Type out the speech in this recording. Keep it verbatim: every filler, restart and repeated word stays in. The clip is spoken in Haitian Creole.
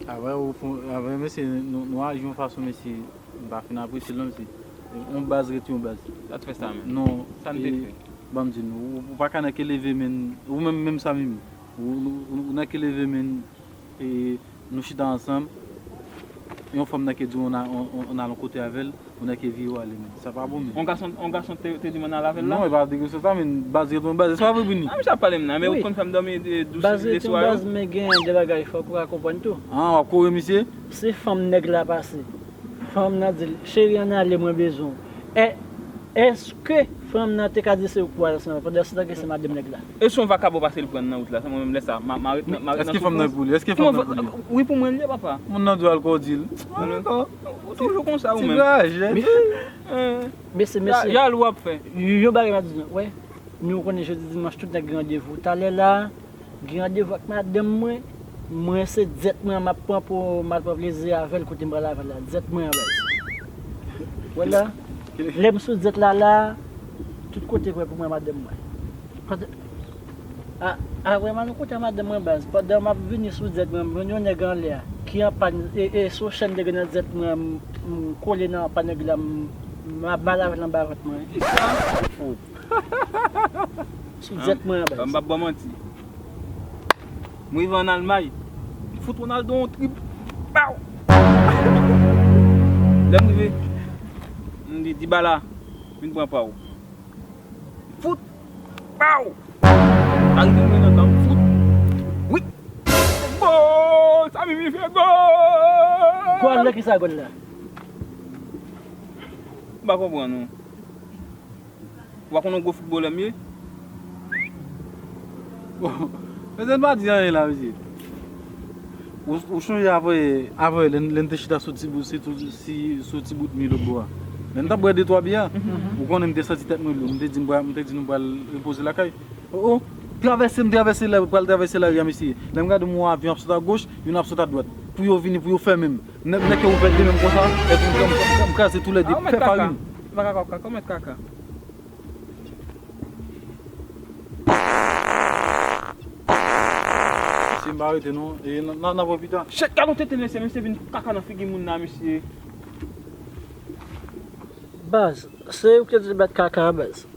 Avè, ou fon, avè, mesye, nou, nou aji yon fason, mesye, m pa fin apresye l non, mesye. Yon baz rete yon baz. Sa t fè sa menm? Non, sa n te fè? Ban m di nou, ou, ou pa ka nan ke leve, men, ou menm, menm sa menm. Ou, ou, ou nan ke leve, men, e nou chita ansanm, yon fanm nan ke di w on a, on, on, on a yon kote avè l, ou nan ke vire w ale, men. Sa pa bon, men. On gason, on gason te, te di m ann al avè l la? Non, e pa de kesyon sa, men, baz rete yon baz. Se pa vre, Brini? Ah, misye ap pale m nan, men ou konn fè m dòmi, e, dous leswa yo. Baz rete yon baz, men gen de bagay fòk ou ka konprann tou. Ah, w ap kore misye? Se fanm nèg la pase. Fanm nan di l, "Cheri, ann ale, mwen bezwen w." E, èske fanm nan te ka di se ou k pral ansanm pandan se tan ke se madanm nèg la? E se yon vakabon pase l pran nan wout la, se mwen menm lè sa, ma, ma ret nan, ma ret nan soufrans. Èske fanm nan pou li? Èske fanm nan pou li? Wi, pou mwen l ye, papa. Moun nan di w al kò di l. Ou toujou konsa ou menm. Ti vwayajè. Mesye, mesye. Yal w ap fè. Yon bagay m ap di nou, wè. Nou konnen jodi dimanch tout nèg gen randevou. Talè la, gen randevou ak madanm mwen. Mwen se dyèt mwen an m ap pran pou m al pran plezi avè l kote m pral avè l la. Dyèt mwen an, baz. Wè la, lè m sou dyèt la la, tout kote kwè pou mwen madanm mwen. Pandan, a, a, vrèman, nou kote madanm mwen, baz. Pandan m ap vini sou dyèt mwen, m jwenn yon nèg anlè a, ki an pàn, e, e, sou chèn nèg nan dyèt mwen, m, m kole nan pàn nèg la, m, m ap mal avè l anba vant mwen. Kisa? Sou dyèt mwen an, baz. M p ap ba w manti. Mwen rive ann Almay. M fout Ronaldo yon trip. Paw! Lè m rive, m di, "Dibala, vin pran pa w." Fout! Paw! Arive mwen nan tan, m fout. Wi! Gòl! Sa Mimi fè gòl! Gòl nan kisa gòl la? M pa konprann, non. Ou pa konn yon gwo foutbolè m ye? Bon, mesye, n pa di anyen la, mesye. Ou, ou chonje apre, apre lè n, lè n te chita sou ti bout, si, si, sou ti bout mi lòt bò a. Lè n t ap bwè de twa byè, ou konnen m te santi tèt mwen lou. M te di m pral, m te di nou pral repoze lakay. O, o, travèse, m travèse la, pral travèse lari a, mesye. Lè m gade m wè yon avyon ap sot agoch, youn ap sot adwat. Pou yo vini, pou yo fèmen m. Nèg, nèg ke ouvè de men m konsa, epi m, m, m, m kraze toulède, fè farin. Ou mèt kaka. Ou pa ka kaka, ou mèt kaka. Mesye, m pa rete non. E n, n, n ap wè pita. Shit, gade yon tete mesye, mesye vin kaka nan figi moun nan, mesye. Baz, se ou ki te mèt kaka, baz.